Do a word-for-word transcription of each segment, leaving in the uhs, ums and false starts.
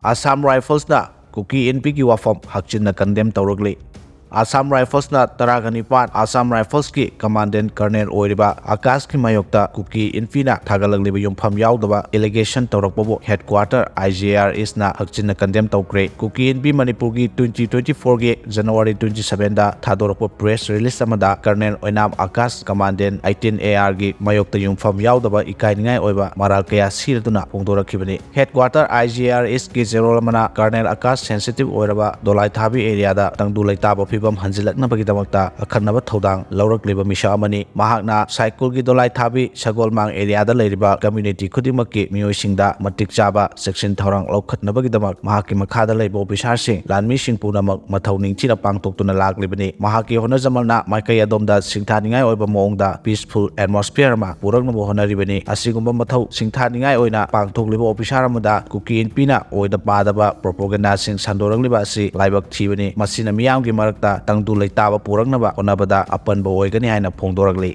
Assam Riflesꯅ ꯀꯨꯀꯤ ꯏꯟꯄꯤꯒꯤ ꯋꯥꯐꯝ ꯍꯛꯆꯤꯟꯅ condemn ꯇꯧꯔꯛꯂꯤ꯫ Assam Riflesꯅ ꯇꯔꯥꯒ ꯅꯤꯄꯥꯟ Assam Riflesꯀꯤ ꯀꯃꯥꯟꯗꯦꯟ ꯀꯔꯅꯦꯜ ꯑꯣꯏꯔꯤꯕ ꯑꯀꯥꯁꯀꯤ ꯃꯥꯌꯣꯛꯇ ꯀꯨꯀꯤ ꯏꯟꯄꯤꯅ ꯊꯥꯒꯠꯂꯛꯂꯤꯕ ꯌꯨꯝꯐꯝ ꯌꯥꯎꯗꯕ allegation ꯇꯧꯔꯛꯄꯕꯨ headquarter I G R Sꯅ ꯍꯛꯆꯤꯟꯅ ꯀꯟꯗꯦꯝ ꯇꯧꯈ꯭ꯔꯦ꯫ ꯀꯨꯀꯤ ꯏꯟꯄꯤ ꯃꯅꯤꯄꯨꯔꯒꯤ twenty twenty fourꯒꯤ January twenty sevenꯗ ꯊꯥꯗꯣꯔꯛꯄ press release ꯑꯃꯗ colonel Oinam Akash commandant eighteen A Rꯒꯤ ꯃꯥꯌꯣꯛꯇ ꯌꯨꯝꯐꯝ ꯌꯥꯎꯗꯕ ꯏꯀꯥꯏꯅꯤꯡꯉꯥꯏ ꯑꯣꯏꯕ ꯃꯔꯥꯜ ꯀꯌꯥ ꯁꯤꯔꯗꯨꯅ ꯐꯣꯡꯗꯣꯔꯛꯈꯤꯕꯅꯤ꯫ Headquarter I G R Sꯀꯤ ꯆꯦꯔꯣꯜ ꯑꯃꯅ ꯀꯔꯅꯦꯜ ꯑꯀꯥꯁ sensitive ꯑꯣꯏꯔꯕ ꯗꯣꯂꯥꯏꯊꯥꯕꯤ areaꯗ ꯇꯪꯗꯨ ꯂꯩꯇꯥꯕ ꯐꯤꯕꯝ ꯍꯟꯖꯤꯜꯂꯛꯅꯕꯒꯤꯗꯃꯛꯇ ꯑꯈꯟꯅꯕ ꯊꯧꯗꯥꯡ ꯂꯧꯔꯛꯂꯤꯕ ꯃꯤꯁꯛ ꯑꯃꯅꯤ꯫ ꯃꯍꯥꯛꯅ ꯁꯥꯏꯀꯨꯜꯒꯤ ꯗꯣꯂꯥꯏꯊꯥꯕꯤ ꯁꯒꯣꯜꯃꯥꯡ areaꯗ ꯂꯩꯔꯤꯕ community ꯈꯨꯗꯤꯡꯃꯛꯀꯤ ꯃꯤꯑꯣꯏꯁꯤꯡꯗ ꯃꯇꯤꯛ ꯆꯥꯕ ꯆꯦꯛꯁꯤꯟ ꯊꯧꯔꯥꯡ ꯂꯧꯈꯠꯅꯕꯒꯤꯗꯃꯛ ꯃꯍꯥꯛꯀꯤ ꯃꯈꯥꯗ ꯂꯩꯕ officerꯁꯤꯡ, ꯂꯥꯟꯃꯤꯁꯤꯡ ꯄꯨꯝꯅꯃꯛ ꯃꯊꯧ ꯅꯤꯡꯊꯤꯅ ꯄꯥꯡꯊꯣꯛꯇꯨꯅ ꯂꯥꯛꯂꯤꯕꯅꯤ꯫ ꯃꯍꯥꯛꯀꯤ ꯍꯣꯠꯅꯖꯃꯜꯅ ꯃꯥꯏꯀꯩ ꯑꯗꯣꯝꯗ ꯁꯤꯡꯊꯥꯅꯤꯡꯉꯥꯏ ꯑꯣꯏꯕ ꯃꯑꯣꯡꯗ peaceful atmosphere ꯑꯃ ꯄꯨꯔꯛꯅꯕ ꯍꯣꯠꯅꯔꯤꯕꯅꯤ꯫ ꯑꯁꯤꯒꯨꯝꯕ ꯃꯊꯧ ꯁꯤꯡꯊꯥꯅꯤꯡꯉꯥꯏ ꯑꯣꯏꯅ ꯄꯥꯡꯊꯣꯛꯂꯤꯕ officer ꯑꯃꯗ ꯀꯨꯀꯤ ꯏꯟꯄꯤꯅ ꯑꯣꯏꯗ ꯄꯥꯗꯕ propagandaꯁꯤꯡ ꯁꯟꯗꯣꯔꯛꯂꯤꯕ ꯑꯁꯤ ꯂꯥꯏꯕꯛ ꯊꯤꯕꯅꯤ꯫ ꯃꯁꯤꯅ ꯃꯤꯌꯥꯝꯒꯤ ꯃꯔꯛꯇ ꯇꯪꯗꯨ ꯂꯩꯇꯥꯕ ꯄꯨꯔꯛꯅꯕ ꯍꯣꯠꯅꯕꯗ ꯑꯄꯟꯕ ꯑꯣꯏꯒꯅꯤ ꯍꯥꯏꯅ ꯐꯣꯡꯗꯣꯔꯛꯂꯤ꯫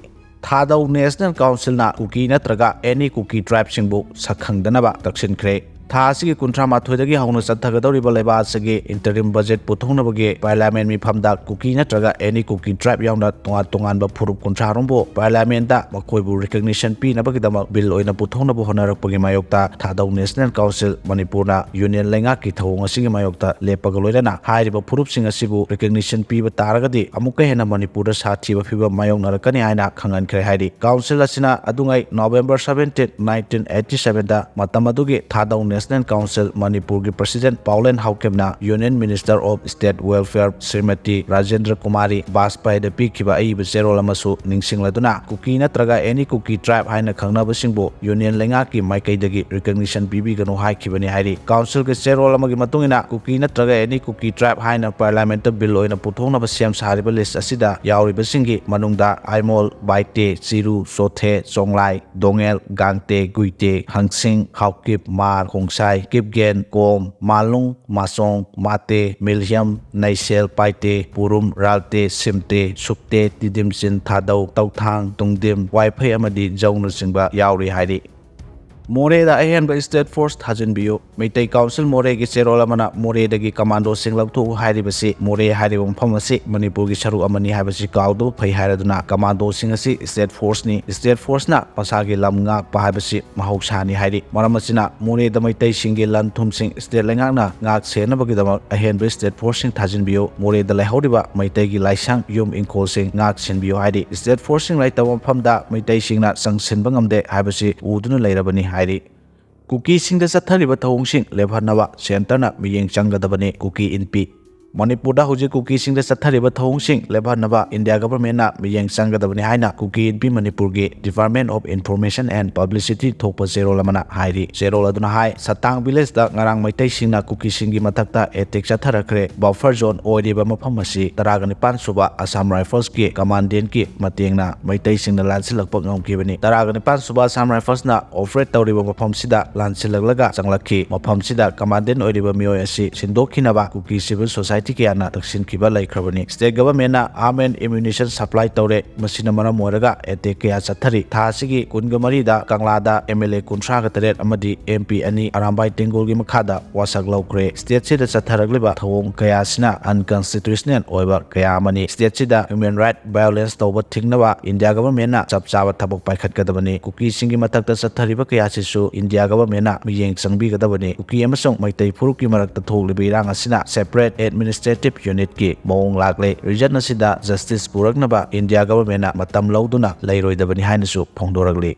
ꯊꯥꯗꯧ National Councilꯅ ꯀꯨꯀꯤ ꯅꯠꯇ꯭ꯔꯒ any ꯀꯨꯀꯤ tribeꯁꯤꯡꯕꯨ ꯁꯛꯈꯪꯗꯅꯕ ꯇꯛꯁꯤꯟꯈ꯭ꯔꯦ꯫ ꯊꯥ ꯑꯁꯤꯒꯤ ꯀꯨꯟꯊ꯭ꯔꯥ ꯃꯥꯊꯣꯏꯗꯒꯤ ꯍꯧꯅ ꯆꯠꯊꯒꯗꯧꯔꯤꯕ ꯂꯩꯕꯥꯛ ꯑꯁꯤꯒꯤ interim budget ꯄꯨꯊꯣꯛꯅꯕꯒꯤ Parliament ꯃꯤꯐꯝꯗ ꯀꯨꯀꯤ ꯅꯠꯇ꯭ꯔꯒ any ꯀꯨꯀꯤ tribe ꯌꯥꯎꯅ ꯇꯣꯉꯥꯟ ꯇꯣꯉꯥꯟꯕ ꯐꯨꯔꯨꯞ ꯀꯨꯟꯊ꯭ꯔꯥ ꯔꯣꯝꯕꯨ Parliamentꯇ ꯃꯈꯣꯏꯕꯨ recognition ꯄꯤꯅꯕꯒꯤꯗꯃꯛ bill ꯑꯣꯏꯅ ꯄꯨꯊꯣꯛꯅꯕ ꯍꯣꯠꯅꯔꯛꯄꯒꯤ ꯃꯥꯌꯣꯛꯇ ꯊꯥꯗꯧ National Council ꯃꯅꯤꯄꯨꯔꯅ Union ꯂꯩꯉꯥꯛꯀꯤ ꯊꯧꯑꯣꯡ ꯑꯁꯤꯒꯤ ꯃꯥꯌꯣꯛꯇ ꯂꯦꯞꯄꯒ ꯂꯣꯏꯅꯅ ꯍꯥꯏꯔꯤꯕ ꯐꯨꯔꯨꯞꯁꯤꯡ ꯑꯁꯤꯕꯨ recognition ꯄꯤꯕ ꯇꯥꯔꯒꯗꯤ ꯑꯃꯨꯛꯀ ꯍꯦꯟꯅ ꯃꯅꯤꯄꯨꯔꯗ ꯁꯥꯊꯤꯕ ꯐꯤꯕꯝ ꯃꯥꯌꯣꯛꯅꯔꯛꯀꯅꯤ ꯍꯥꯏꯅ ꯈꯪꯍꯟꯈ꯭ꯔꯦ ꯍꯥꯏꯔꯤ꯫ Council ꯑꯁꯤꯅ ꯑꯗꯨꯉꯩ November seventeen, nineteen eighty sevenꯗ ꯃꯇꯝ ꯑꯗꯨꯒꯤ ꯊꯥꯗꯧ National Council ꯃꯅꯤꯄꯨꯔꯒꯤ President ꯄꯥꯎꯂꯦꯟ ꯍꯥꯎꯀꯤꯞꯅ Union Minister of State Welfare Shrimati Rajendra Kumari ꯕꯥꯖꯄꯥꯏꯗ ꯄꯤꯈꯤꯕ ꯑꯏꯕ ꯆꯦꯔꯣꯜ ꯑꯃꯁꯨ ꯅꯤꯡꯁꯤꯡꯂꯗꯨꯅ ꯀꯨꯀꯤ ꯅꯠꯇ꯭ꯔꯒ any ꯀꯨꯀꯤ tribe ꯍꯥꯏꯅ ꯈꯪꯅꯕꯁꯤꯡꯕꯨ Union ꯂꯩꯉꯥꯛꯀꯤ ꯃꯥꯏꯀꯩꯗꯒꯤ recognition ꯄꯤꯕꯤꯒꯅꯨ ꯍꯥꯏꯈꯤꯕꯅꯤ ꯍꯥꯏꯔꯤ꯫ Councilꯒꯤ ꯆꯦꯔꯣꯜ ꯑꯃꯒꯤ ꯃꯇꯨꯡ ꯏꯟꯅ ꯀꯨꯀꯤ ꯅꯠꯇ꯭ꯔꯒ any ꯀꯨꯀꯤ tribe ꯍꯥꯏꯅ Parliamentꯇ bill ꯑꯣꯏꯅ ꯄꯨꯊꯣꯛꯅꯕ ꯁꯦꯝ ꯁꯥꯔꯤꯕ list ꯑꯁꯤꯗ ꯌꯥꯎꯔꯤꯕꯁꯤꯡꯒꯤ ꯃꯅꯨꯡꯗ ꯑꯥꯏꯃꯣꯜ, ꯕꯥꯏꯇꯦ, ꯆꯤꯔꯨ, ꯆꯣꯊꯦ, ꯆꯣꯡꯂꯥꯏ, ꯗꯣꯉꯦꯜ, ꯒꯥꯡꯇꯦ, ꯒꯨꯏꯇꯦ, ꯍꯪꯁꯤꯡ, ꯍꯥꯎꯀꯤꯞ, ꯃꯥꯔ, ꯈꯣꯡꯁꯥꯏ, ꯀꯤꯞꯒꯦꯟ, ꯀꯣꯝ, ꯃꯥꯂꯨꯡ, ꯃꯥꯆꯣꯡ, ꯃꯥꯇꯦ, ꯃꯤꯜꯍꯤꯌꯝ, ꯅꯩꯁꯦꯜ, ꯄꯥꯏꯇꯦ, ꯄꯨꯔꯨꯝ, ꯔꯥꯜꯇꯦ, ꯁꯤꯝꯇꯦ, ꯁꯨꯛꯇꯦ, ꯇꯤꯗꯤꯝꯆꯤꯟ, ꯊꯥꯗꯧ, ꯇꯧꯊꯥꯡ, ꯇꯨꯡꯗꯤꯝ, ꯋꯥꯏꯐꯩ ꯑꯃꯗꯤ ꯖꯧꯅꯆꯤꯡꯕ ꯌꯥꯎꯔꯤ ꯍꯥꯏꯔꯤ꯫ ꯃꯣꯔꯦꯗ ꯑꯍꯦꯟꯕ state force ꯊꯥꯖꯤꯟꯕꯤꯌꯨ꯫ ꯃꯩꯇꯩ ꯀꯥꯎꯟꯁꯤꯜ ꯃꯣꯔꯦꯒꯤ ꯆꯦꯔꯣꯜ ꯑꯃꯅ ꯃꯣꯔꯦꯗꯒꯤ ꯀꯃꯥꯟꯗꯣꯁꯤꯡ ꯂꯧꯊꯣꯛꯎ ꯍꯥꯏꯔꯤꯕꯁꯤ, ꯃꯣꯔꯦ ꯍꯥꯏꯔꯤꯕ ꯃꯐꯝ ꯑꯁꯤ ꯃꯅꯤꯄꯨꯔꯒꯤ ꯁꯔꯨꯛ ꯑꯃꯅꯤ ꯍꯥꯏꯕꯁꯤ ꯀꯥꯎꯗꯕ ꯐꯩ ꯍꯥꯏꯔꯗꯨꯅ, ꯀꯃꯥꯟꯗꯣꯁꯤꯡ ꯑꯁꯤ state forceꯅꯤ꯫ State forceꯅ ꯃꯁꯥꯒꯤ ꯂꯝ ꯉꯥꯛꯄ ꯍꯥꯏꯕꯁꯤ ꯃꯍꯧꯁꯥꯅꯤ ꯍꯥꯏꯔꯤ꯫ ꯃꯔꯝ ꯑꯁꯤꯅ, ꯃꯣꯔꯦꯗ ꯃꯩꯇꯩꯁꯤꯡꯒꯤ ꯂꯟ ꯊꯨꯝꯁꯤꯡ state ꯂꯩꯉꯥꯛꯅ ꯉꯥꯛ ꯁꯦꯟꯅꯕꯒꯤꯗꯃꯛ ꯑꯍꯦꯟꯕ state forceꯁꯤꯡ ꯊꯥꯖꯤꯟꯕꯤꯌꯨ꯫ ꯃꯣꯔꯦꯗ ꯂꯩꯍꯧꯔꯤꯕ ꯃꯩꯇꯩꯒꯤ ꯂꯥꯏꯁꯪ, ꯌꯨꯝ, ꯏꯪꯈꯣꯜꯁꯤꯡ ꯉꯥꯛ ꯁꯦꯟꯕꯤꯌꯨ ꯍꯥꯏꯔꯤ꯫ State forceꯁꯤꯡ ꯂꯩꯇꯕ ꯃꯐꯝꯗ ꯃꯩꯇꯩꯁꯤꯡꯅ ꯆꯪꯁꯤꯟꯕ ꯉꯝꯗꯦ ꯍꯥꯏꯕꯁꯤ ꯎꯗꯨꯅ ꯂꯩꯔꯕꯅꯤ ꯍꯥꯏꯔꯤ꯫ ꯀꯨꯀꯤꯁꯤꯡꯗ ꯆꯠꯊꯔꯤꯕ ꯊꯧꯑꯣꯡꯁꯤꯡ ꯂꯦꯞꯍꯟꯅꯕ centreꯅ ꯃꯤꯠꯌꯦꯡ ꯆꯪꯒꯗꯕꯅꯤ꯫ ꯀꯨꯀꯤ ꯏꯟꯄꯤ꯫ ꯃꯅꯤꯄꯨꯔꯗ ꯍꯧꯖꯤꯛ ꯀꯨꯀꯤꯁꯤꯡꯗ ꯆꯠꯊꯔꯤꯕ ꯊꯧꯑꯣꯡꯁꯤꯡ ꯂꯦꯞꯍꯟꯅꯕ India governmentꯅ ꯃꯤꯠꯌꯦꯡ ꯆꯪꯒꯗꯕꯅꯤ ꯍꯥꯏꯅ ꯀꯨꯀꯤ ꯏꯟꯄꯤ ꯃꯅꯤꯄꯨꯔꯒꯤ Department of Information and Publicity ꯊꯣꯛꯄ ꯆꯦꯔꯣꯜ ꯑꯃꯅ ꯍꯥꯏꯔꯤ꯫ ꯆꯦꯔꯣꯜ ꯑꯗꯨꯅ ꯍꯥꯏ, ꯁꯇꯥꯡ villageꯇ ꯉꯔꯥꯡ ꯃꯩꯇꯩꯁꯤꯡꯅ ꯀꯨꯀꯤꯁꯤꯡꯒꯤ ꯃꯊꯛꯇ attack ꯆꯠꯊꯔꯛꯈ꯭ꯔꯦ꯫ Buffer zone ꯑꯣꯏꯔꯤꯕ ꯃꯐꯝ ꯑꯁꯤ ꯇꯔꯥꯒ ꯅꯤꯄꯥꯟ ꯁꯨꯕ Assam Riflesꯀꯤ commandantꯀꯤ ꯃꯇꯦꯡꯅ ꯃꯩꯇꯩꯁꯤꯡꯅ ꯂꯥꯟꯁꯤꯜꯂꯛꯄ ꯉꯝꯈꯤꯕꯅꯤ꯫ ꯇꯔꯥꯒ ꯅꯤꯄꯥꯟ ꯁꯨꯕ Assam Riflesꯅ operate ꯇꯧꯔꯤꯕ ꯃꯐꯝꯁꯤꯗ ꯂꯥꯟꯁꯤꯜꯂꯛꯂꯒ ꯆꯪꯂꯛꯈꯤ꯫ ꯃꯐꯝꯁꯤꯗ commandant ꯑꯣꯏꯔꯤꯕ ꯃꯤꯑꯣꯏ ꯑꯁꯤ ꯁꯤꯟꯗꯣꯛꯈꯤꯅꯕ ꯀꯨꯀꯤ civil society ꯀꯌꯥꯅ ꯇꯛꯁꯤꯟꯈꯤꯕ ꯂꯩꯈ꯭ꯔꯕꯅꯤ꯫ State governmentꯅ arm and ammunition supply ꯇꯧꯔꯦ꯫ ꯃꯁꯤꯅ ꯃꯔꯝ ꯑꯣꯏꯔꯒ attack ꯀꯌꯥ ꯆꯠꯊꯔꯤ꯫ ꯊꯥ ꯑꯁꯤꯒꯤ ꯀꯨꯟꯒ ꯃꯔꯤꯗ ꯀꯪꯂꯥꯗ MLA ꯀꯨꯟꯊ꯭ꯔꯥꯒ ꯇꯔꯦꯠ ꯑꯃꯗꯤ MP ꯑꯅꯤ ꯑꯔꯥꯝꯕꯥꯏ ꯇꯦꯡꯒꯣꯜꯒꯤ ꯃꯈꯥꯗ ꯋꯥꯁꯛ ꯂꯧꯈ꯭ꯔꯦ꯫ Stateꯁꯤꯗ ꯆꯠꯊꯔꯛꯂꯤꯕ ꯊꯧꯑꯣꯡ ꯀꯌꯥ ꯑꯁꯤꯅ unconstitutional ꯑꯣꯏꯕ ꯀꯌꯥ ꯑꯃꯅꯤ꯫ Stateꯁꯤꯗ human right violence ꯇꯧꯕ ꯊꯤꯡꯅꯕ India governmentꯅ ꯆꯞ ꯆꯥꯕ ꯊꯕꯛ ꯄꯥꯏꯈꯠꯀꯗꯕꯅꯤ꯫ ꯀꯨꯀꯤꯁꯤꯡꯒꯤ ꯃꯊꯛꯇ ꯆꯠꯊꯔꯤꯕ ꯀꯌꯥꯁꯤꯁꯨ India governmentꯅ ꯃꯤꯠꯌꯦꯡ ꯆꯪꯕꯤꯒꯗꯕꯅꯤ꯫ ꯀꯨꯀꯤ ꯑꯃꯁꯨꯡ ꯃꯩꯇꯩ ꯐꯨꯔꯨꯞꯀꯤ ꯃꯔꯛꯇ ꯊꯣꯛꯂꯤꯕ ꯏꯔꯥꯡ ꯑꯁꯤꯅ separate administrative unitꯀꯤ ꯃꯑꯣꯡ ꯂꯥꯛꯂꯦ꯫ Region ꯑꯁꯤꯗ justice ꯄꯨꯔꯛꯅꯕ India governmentꯅ ꯃꯇꯝ ꯂꯧꯗꯨꯅ ꯂꯩꯔꯣꯏꯗꯕꯅꯤ ꯍꯥꯏꯅꯁꯨ ꯐꯣꯡꯗꯣꯔꯛꯂꯤ꯫